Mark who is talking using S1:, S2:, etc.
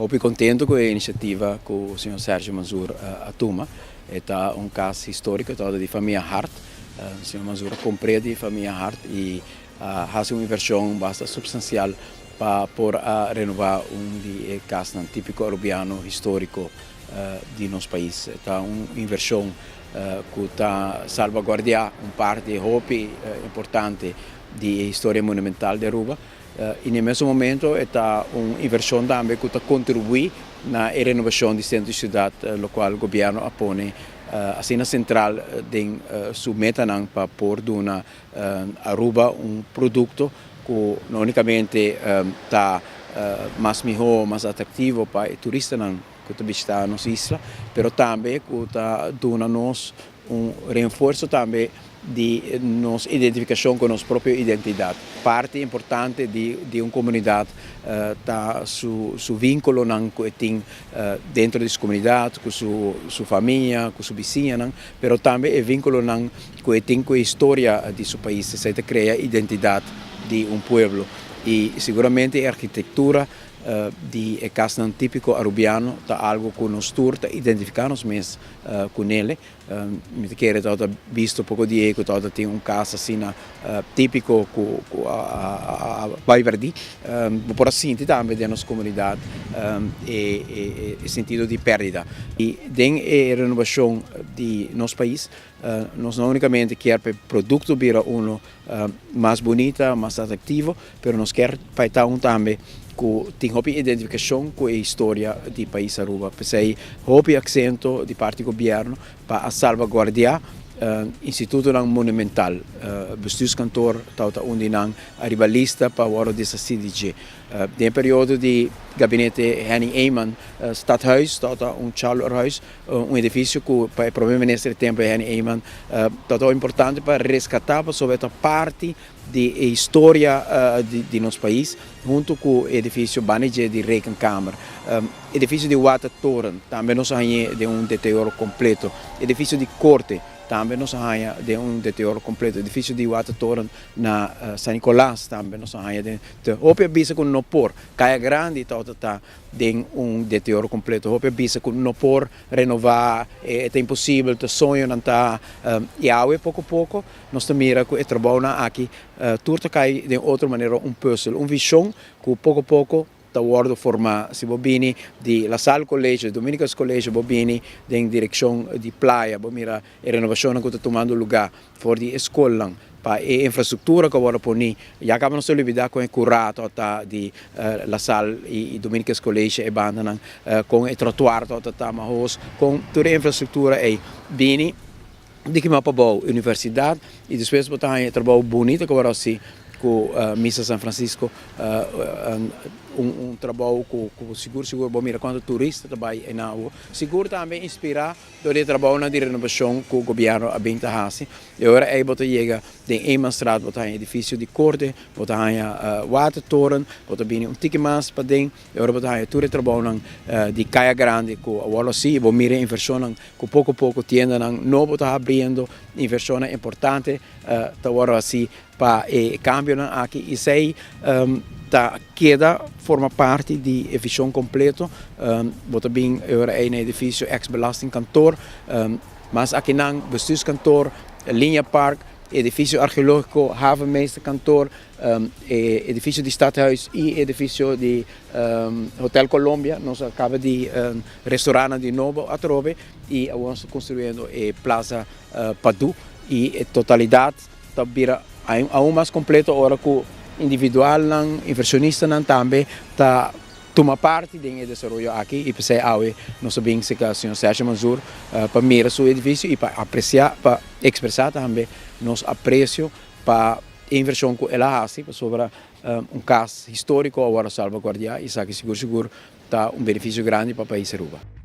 S1: Hopi contento cu e iniciativa cu señor Sergio Mansur a tuma. E ta un cas historico, ta di famia Hart. Señor Mansur a compra di famia Hart y a haci un inversion basta substancial pa por a renova un di e casnan tipico Arubiano historico di nos pais. Ta un inversion cu ta salvaguardia un parti hopi importante di e historia monumental di Aruba. Y na e mesun momento e ta un inversion tambe cu ta contribui na e renovacion di centro di ciudad, locual gobierno a pone asina central den su metanan pa por duna Aruba un producto cu no unicamente ta mas miho, mas atractivo pa e turistanan cu ta bishita nos isla, pero tambe cu ta duna nos un reenfuerzo tambe di nos identificacion cu nos propio identidad. Parti importante di un comunidad ta su vinculonan cu e tin dentro di su comunidad, cu su famia, cu su bisiñanan, pero tambe e vinculonan cu e tin cu e historia di su pais. Esey ta crea identidad di un pueblo y siguramente e arquitectura di e casnan tipico Arubiano ta algo cu nos tur ta identifica nos mes cu nele. Mi ta kere tabata bisto poco di cu tabata tin un cas asina tipico cu a bay perdi. Bo por a sinti tambe den nos comunidad e sentido di perdida. Y den e renovacion di nos pais, nos no unicamente kier pa e producto bira uno mas bunita, mas atractivo, pero nos kier pa e ta un tambe cu tin hopi identificacion cu e historia di pais Aruba. P'esey hopi accento di parti gobierno pa a salvaguardia institutonan monumental. Bestuurskantoor tawata un di nan ariba lista pa worde deshaci di dje. Den e periodo di gabinete Henny Eman, Stadhuis tawata un Charloerhuis, un edificio cu pa e prome minister di tempo Henny Eman tawata importante pa rescata pasobra e ta parti di e historia di nos pais hunto cu e edificio Banije di Rekenkamer. Edificio di Watertoren tambe nos a hañ'e den un deterioro completo. Edificio di Corte tambe nos a haña den un deterioro completo. Edificio di Watertoren na San Nicolas tambe nos a haña den. Hopi a bisa cu no por. Caya Grandi tawata ta den un deterioro completo. Hopi a bisa cu no por renova, e ta imposibel, ta soñonan ta. Y awe poco poco nos ta mira cu e trabounan aki tur ta cay den otro manera, un puzzel, un vision cu poco poco ta wordo forma. Si bo bini di La Salle College, Dominicus College, bo bini den direccion di playa, bo mira e renovacionnan cu ta tumando lugar for di e scolnan pa e infrastructura cu a wordo poni. Ya caba nos ta olbida con e curato ta di La Salle y Dominicus College, e bandanan, con e trottoir ta mahos, con tur e infrastructura ey bini di kima pa bou universidad y despues bo ta haña e trabou bunito cu bo haci cu Misa San Francisco, un trabou cu sigur sigur bo mira cuanto turista ta bay eynan awo. Sigur tambe inspira door di e trabounan di renovacion cu gobierno a bin ta haci. E ora ey bo ta yega den Emanstraat, bo ta haña edificio di corte, bo ta haña watertoren, bo ta bini un tiki mas paden. E ora bo ta haña tur e trabounan di Caya Grande cu awor lo si, bo mira e inversionnan cu poco poco tiendanan nobo ta habriendo, inversionnan importante ta worde haci pa e cambionan aki y esey ta keda forma parti di e vision completo. Bo ta bin e ora ey na edificio ex belastingkantoor, mas akinan bestuurskantoor, Linea Park, edificio archeologico, havenmeesterkantoor, e edificio di Stadhuis y edificio di Hotel Colombia. Nos a caba di restaura nan di nobo atrobe y awor nos ta construyendo e Plaza Padu y e totalidad ta bira aun mas completo ora cu individualnan, inversionistanan tambe ta tuma parti den e desaroyo aki y p'esey awe nos a bin cerca señor Sergio Mansur pa mira su edificio y pa aprecia, pa expresa tambe nos aprecio pa e inversion cu el a haci pasobra un cas historico a wordo salvaguardia y esaki sigur sigur ta un beneficio grandi pa pais Aruba.